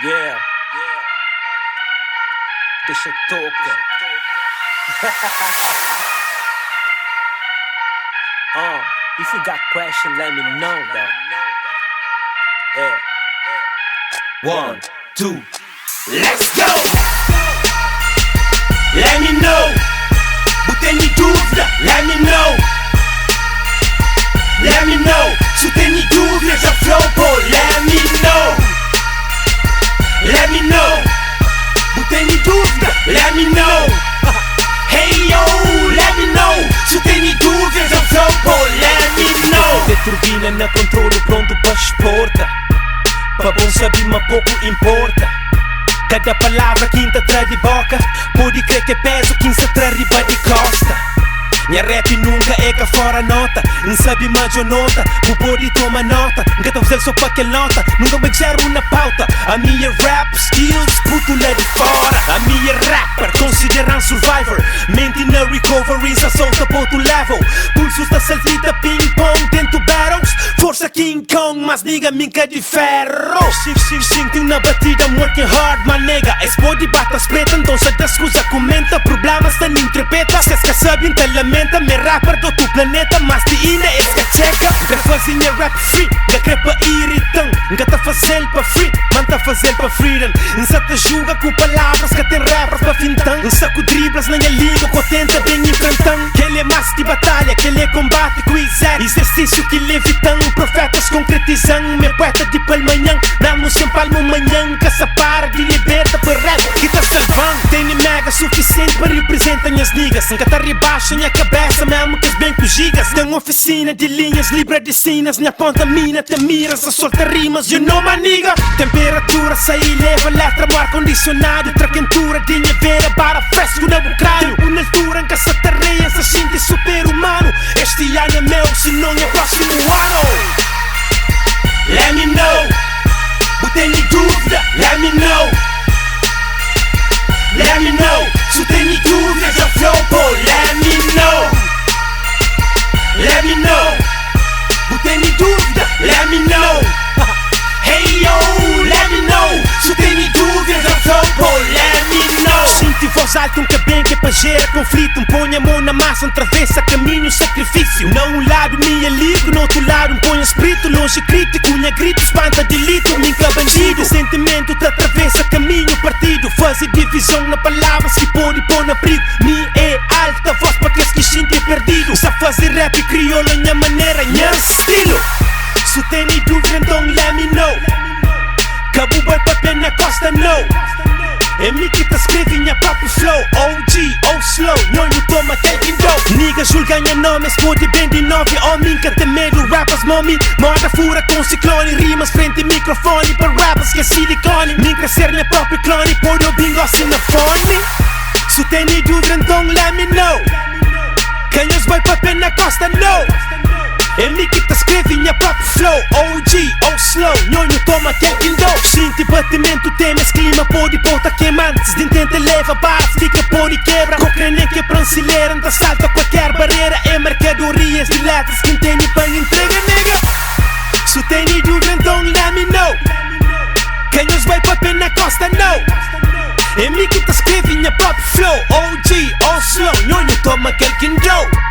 Yeah. Dexa toka. If you got question, let me know though. Yeah. One, two, let's go! Let me know. Bu tene dúvida? Let me know. Let me know. Se tem dúvida, já flow, pô. Let me know. Let me know. Bu tene dúvida? Let me know. Hey yo, let me know. Se tem dúvida, já flow, pô. Let me know. Tem turbina na controle pronto pa exporta. Pa bom saber, mas pouco importa. Cada palavra que ta tra de boca, pode crer que é peso que se tra riba de costa. Minha rap nunca é cá fora nota. Não sabe mais eu nota. Bu pode toma nota. Nunca tá fazendo só pa aquele nota. Nunca me zero na pauta. A minha rap skills, puto lá de fora. A minha rapper, consideram survivor. Mente na recovery, só solta pa outro level. Pulsos da saltita, ping-pong, dentro battles. Força King Kong, mas nigga, minha de ferro. Sinto na batida, I'm working hard, my nigga. Es pode batas preta, então se das escusa comenta. Problemas tá interpreta. Se que sabe, então lamenta. Me rapper do outro planeta, mas de ainda es que checa. Nunca fazia rap free, nunca quer pa irritam. Nunca tá fazendo pa free, man tá fazendo pa freedom. Nunca te julga com palavras que tem rappers pa fintan. Nunca com driblas na minha língua, que tenta bem enfrentam. Que ele é mais que batalha, que ele é combate com exercício que levitam. Profetas concretizam, me poeta de palmanhã. Mesmo sem palmo manhã, que se para de liberta por rap que tá salvando. Tem mega suficiente para representar minhas niggas. Nunca tá ribaixo minha cabeça, mesmo que as bem com gigas. Tem oficina de linhas, libra de sinas. Minha ponta mina, te miras, a solta rimas. You know my nigga. Temperatura sai, leva letra, no ar condicionado. Tra quentura de minha vera, bara fresco na crânio. Tempo na altura, em que essa tareia se sente super humano. Este ano é meu, se não é próximo ano. Let me know. Bu tem dúvida? Let me know. Let me know. Se tem dúvida, já flow, pô. Let me know. Let me know. Bu tem dúvida? Let me know. Hey yo, let me know. Se tem dúvida, já flow, pô. Let me know. Sinto voz alta, um que bem que é pa gera conflito. Um põe a mão na massa, um travessa caminho, sacrifício. Não um lado me ligo, no outro lado um põe espírito. Longe crítico, unha grito, espanta delito. Minha bandido, sentimento te atravessa caminho partido. Fazer divisão na palavras que pode pôr na perigo. Mi é alta voz para aqueles que sentem perdido. Só fazer rap crioulo, minha maneira, minha estilo. Se tem dúvida, então let me know. Cabo vai papel na costa, no. É mim que te escreve minha próprio flow. OG, ou slow, nhonho toma aquele do. Nigga julga minha nome, pode bem de nove. Homem que tem medo, rappers mommy. Moda fura com ciclone, rimas frente microfone. Para rappers que é silicone. Mim crescer minha próprio clone, pode o bingo assim na fone. Se tem dúvida, então let me know. Canhões vai papel na costa, no. É mim que te escreve minha próprio flow. OG, ou slow, nhonho toma aquele do. Sinto batimento, tem esse clima, pode ponta queimantes. De intenta leva base, fica por e quebra. Qualquer nem que prancileira, anda salta qualquer barreira. É mercadorias de letras que tem pan entrega, nigga. Se tem dúvida, então let me know. Canhões vai papel na costa, no. É mim que te escreve minha próprio flow. OG, ou slow, nhonho toma aquele que do.